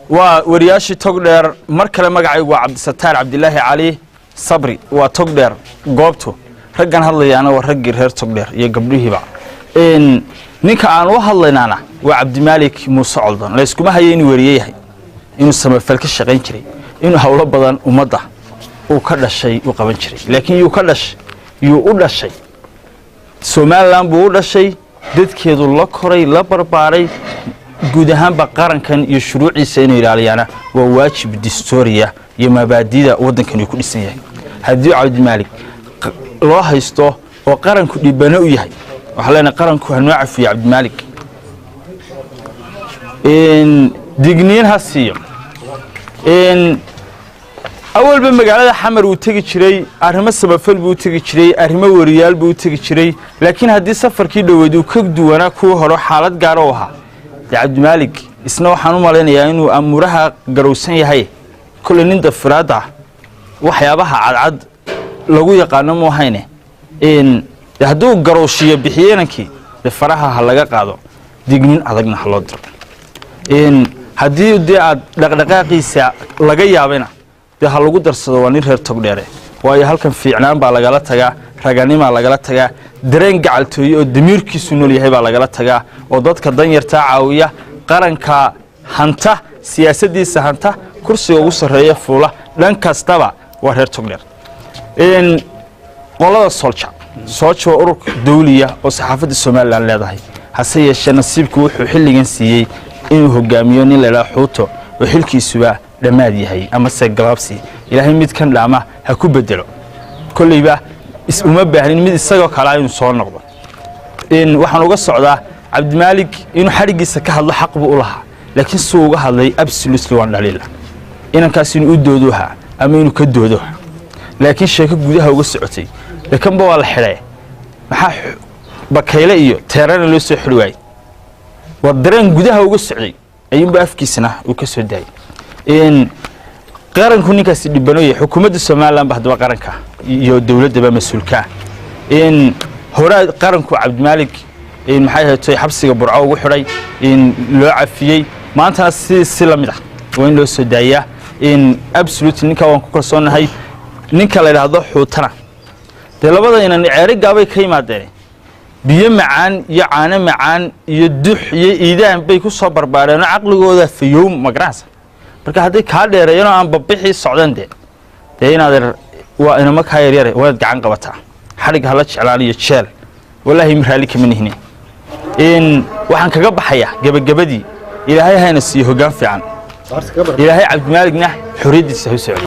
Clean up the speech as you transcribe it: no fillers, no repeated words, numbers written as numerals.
Waa wariyaashii Togdheer. Mar kale magacaygu waa Cabdisataar Cabdilaahi Cali Sabri. Waa Togdheer goobtu, raggan hadlayaana waa raggii reer Togdheer iyo gabdhihiiba. Ninka aan u hadlaynaana waa Cabdimaalik Muuse Coldon. Layskuma hayo inuu weriye yahay, inuu samafal ka shaqayn jiray, inuu howlo badan ummadda uu ka dhashay uu qaban jiray, laakiin yuu ka dhashay? Yuu u dhashay? Somalilan buu u dhashay, dadkeedu la koray, la barbaaray. Guud ahaanba qarankan iyo shuruuciisa inuu ilaaliyaana waa waajib distooriya iyo mabaadida waddankan uu ku dhisan yahay. Haddii Cabdimaalik loo haysto oo qaranku dhibano u yahay, waxaa leenahay qaranku ha noo cafiyo Cabdimaalik, digniin ha siiyo. Awalba magaalada Xamar uu tegi jiray, arrimo samafal buu u tegi jiray, arrimo wariyaal buu u tegi jiray, laakiin haddii safarkii dhoweed uu ka duwanaa kuwa hore, xaalad gaara u ahaa, dee Cabdimaalik isna waxaan u malaynayaa inuu amuuraha garowsan yahay. Kolley nin dafiraadda ah waxyaabaha cadcad lagu yaqaano mu ahayne. De hadduu garowshiyo bixiyo inankii, dee faraha ha laga qaado, dignin adagna ha loo diro. Haddii dee aad dhaqdhaqaaqiisa laga yaabayna, dee ha lagu darsado, waa nin reer Togdheere. Waayo, halkan fiicnaan baa lagala tagaa, raganimaa lagala tagaa, dareen gacaltooye oo damiirkiisu nool yahay baa lagala tagaa, oo dadka danyartaa caawiya, qaranka hanta, siyaasaddiisa hanta, kursiga ugu sarreeya fuula, dhan kastaba waa reer Togdheer. Qolada Solja, Sooja waa urur dawliya oo saxaafadda Somalilan leedahay. Hase yeeshee nasiibku wuxuu xilligan siiyey inuu hogaamiyo nin la idhaha Xuuto oo xilkiisuba dhammaad yahay amase gabaabsi. Ilaahay mid kan dhaama ha ku bedelo. Kolleyba uma baahnin mid isagoo kalea inuu soo noqdo. Waxaan uga socdaa, Cabdimaalik inuu xadhiggiisa ka hadlo xaq buu u lahaa, laakiin suu uga hadlay absolutely waan dhaliila. Inankaas inuu u doodoha ama inuu ka doodoha, laakiin sheeko gudaha uga socotay lakanba waa la xidhay. Maxaa Bakayle iyo Teerana loo soo xidhi waayey? Waa dareen gudaha uga socday ayuunba afkiisana uu ka soo daayay. Qaranku ninkaasi dhibanoya, xukuumadda Somalilan ba haddaba qaranka iyo dowladdaba mas-uulkaa. Horaa qaranku Cabdimaalik maxay haytoy xabsiga Burco ugu xidhay, loo cafiyey, maantana si la mid ah waa in loo soo daayaa. Absolute ninkaa waan ku kalsoonahay. Ninka la idhaahdo Xuutana, dee labada inan ceeri gaabay ka yimaadeen, biyo macaan iyo caano macaan iyo dux iyo iidaan bay ku soo barbaareenoo caqligooda fayow magaranaysa. Marka hadday kaa dheereeyeen oo aan babixii socdeen, dee inaad waa inama kaa yaryare waad gacan qabataa. Xadhig hala jeclaan iyo jeel, wallaahi ma raalli kama nihine. Waxaan kaga baxayaa gebagabadii, Ilaahay hayna siiyo hoggaan fiican, Ilaahay Cabdimaaligna xorriyaddiisa ha u socdo.